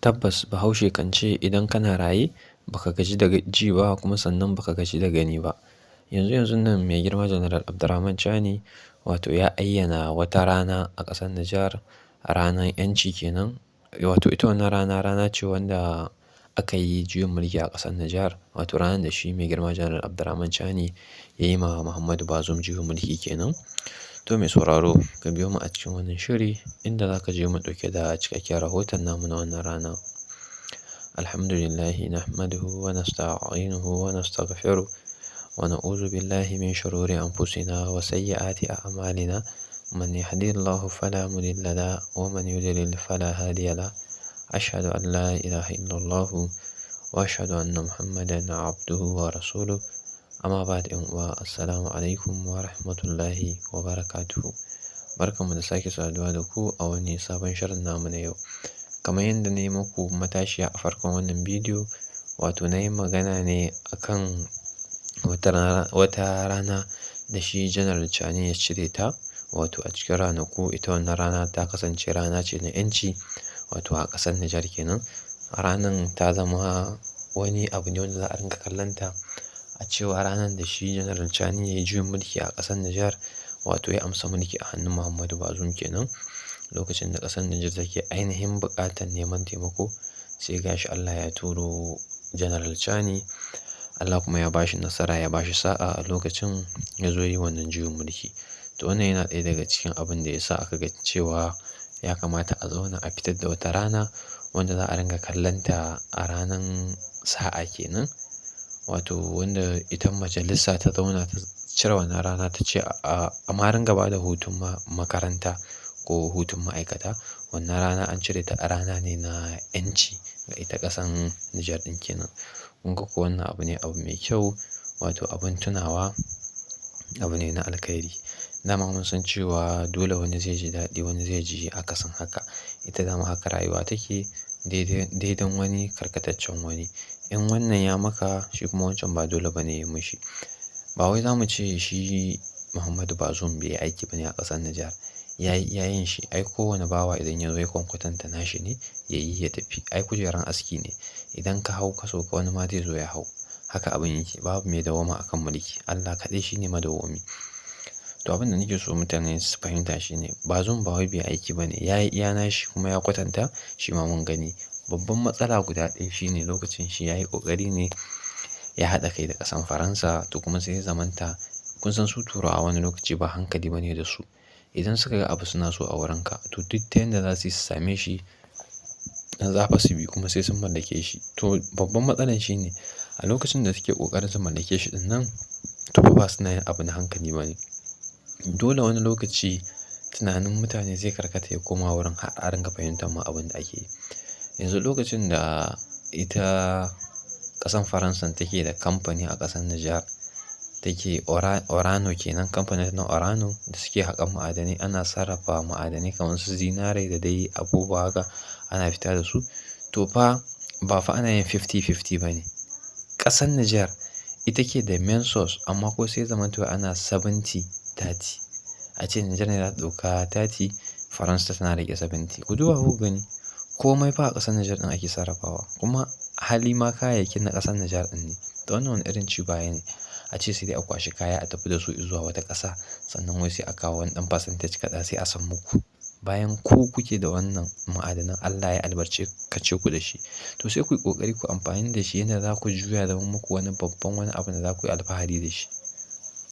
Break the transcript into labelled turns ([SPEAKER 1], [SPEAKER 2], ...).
[SPEAKER 1] Tabbas, Bahaushe kan ce idan kana raye baka gaji da ji ba, kuma sannan baka gaji da gani ba. Yanzu yanzun nan mai girma General Abdurrahman Chani wato ya ayyana wata rana a ƙasar Nijar, ranar 'yanci kenan. Wato ita wannan rana rana ce wanda aka yi juyin mulki a ƙasar Nijar, wato ranar da shi mai girma General Abdurrahman Chani ya yi ma Muhammadu Bazoum juyin mulki kenan. To mai sauraro, ka biyo mu a cikin wannan shiri inda za ka je mu ɗauke da cikakken rahoton namu na wannan rana. Alhamdulillahi nahmaduhu wa nasta'inuhu wa nastaghfiruh wa na'udzu billahi min shururi anfusina wa sayyiati a'malina. Man yahdihillahu fala mudilla lahu wa man yudlil fala hadiya lahu. Ashhadu an la ilaha illallah wa ashhadu anna Muhammadan abduhu wa rasuluh. Amma ba'd, 'yan uwa, assalamu alaikum wa rahmatullahi wa barakatuhu. Barkanmu da sake saduwa da ku a wani sabon shirin namu na yau. Kamar yadda na yi muku matashiya a farkon wannan bidiyo, wato na yi magana ne akan wata rana da shi General Chani ya cire ta, wato a cikin ranaku ita wannan rana ta kasance rana ce na 'yanci, wato a ƙasar Nijar kenan. Ranan ta zama wani abu ne wanda za a ringa kallonta a cewa ranar da shi General Chani ya yi juyin mulki a ƙasar Nijar, wato ya amsa mulki a hannun Muhammadu Bazoum kenan. Lokacin da ƙasar Nijar take ainihin buƙatar neman taimako, sai ga shi Allah ya turo General Chani, Allah kuma ya ba shi nasara, ya ba shi sa'a a lokacin ya zo yi wannan juyin mulki. To wannan yana ɗaya daga cikin abin da ya sa aka ga cewa ya kamata a zauna a fitar da wata rana wanda za a ringa kallonta a ranan sa'a kenan. Wato wanda ita majalisa ta zauna ta cire wannan rana ta ce a ma ringa ba da hutun makaranta ko hutun ma'aikata. Wannan rana an cire ta a rana ne na 'yanci ga ita ƙasan Nijar ɗin kenan. Kun ga ko wannan abu ne, abu mai kyau, wato abin tunawa, abu ne na alkhairi. Dama mun san cewa dole wani zai ji daɗi, wani zai ji akasin haka. Ita dama haka rayuwa take, daidan wani karkataccen wani. In wannan ya maka, shi kuma wancan ba dole ba ne ya mishi. Ba wai za mu ce shi Muhammadu Bazoum bai yi aiki ba ne a ƙasar Nijar. Ya yi iyayen shi. Ai kowane bawa idan ya zo ya kwatanta nashi ne, ya yi ya tafi. Ai kujerar aski ne. Idan ka hau ka sauka, wani ma zai zo ya hau. Haka abin yake. Babu mai dawwama a kan mulki. Allah kaɗai shi ne madawwami. To abin da nake so mutane su fahimta shine Bazoum ba wai bai aiki ba ne. Ya yi iya nashi kuma ya kwatanta, shi ma mun gani. Babban matsala guda ɗaya shine lokacin shi ya yi ƙoƙari ne ya haɗa kai da ƙasan Faransa, to kuma sai ya zamanta kun san su Turawa wani lokaci ba hankali ba ne da su. Idan suka ga abu suna so a wurinka, to duk ta yanda za su yi su same shi, nan za fa su bi kuma sai sun mallake shi. To babban matsalar shi ne a lokacin da suke ƙoƙarin su mallake shi ɗin nan, to fa ba suna yin abu na hankali ba ne. Dole wani lokaci tunanin mutane zai karkata ya koma wurin har a ringa fahimtar ma abin da ake yi. Yanzu lokacin da ita ƙasan Faransan take da kamfani a ƙasar Nijar, take Orano kenan, kamfanin na Orano da suke haƙan ma'adanai, ana sarrafa ma'adanai kamar su zinare da dai abubuwa haka, ana fita da su. To fa ba fa ana yin 50-50 ba ne. Ƙasar Nijar ita ke da main source, amma ko sai zamanto ana 70-30. A ce Nijar ne za ta ɗauka 30, Faransa tana riƙe 70. Ku duba ku gani, komai fa a ƙasar Nijar ɗin ake sarrafawa, kuma hali ma kayayyakin na ƙasar Nijar ɗin ne. To wannan wani irin ci baya ne. A ce sai dai a kwashi kaya a tafi da su izuwa wata ƙasa, sannan wai sai a kawo wani ɗan percentage kaɗan sai a san muku. Bayan ku kuke da wannan ma'adanan, Allah ya albarkace ku da shi. To sai ku yi ƙoƙari ku amfani da shi yanda za ku juya ya zama muku wani babban wani abu da za ku yi alfahari da shi.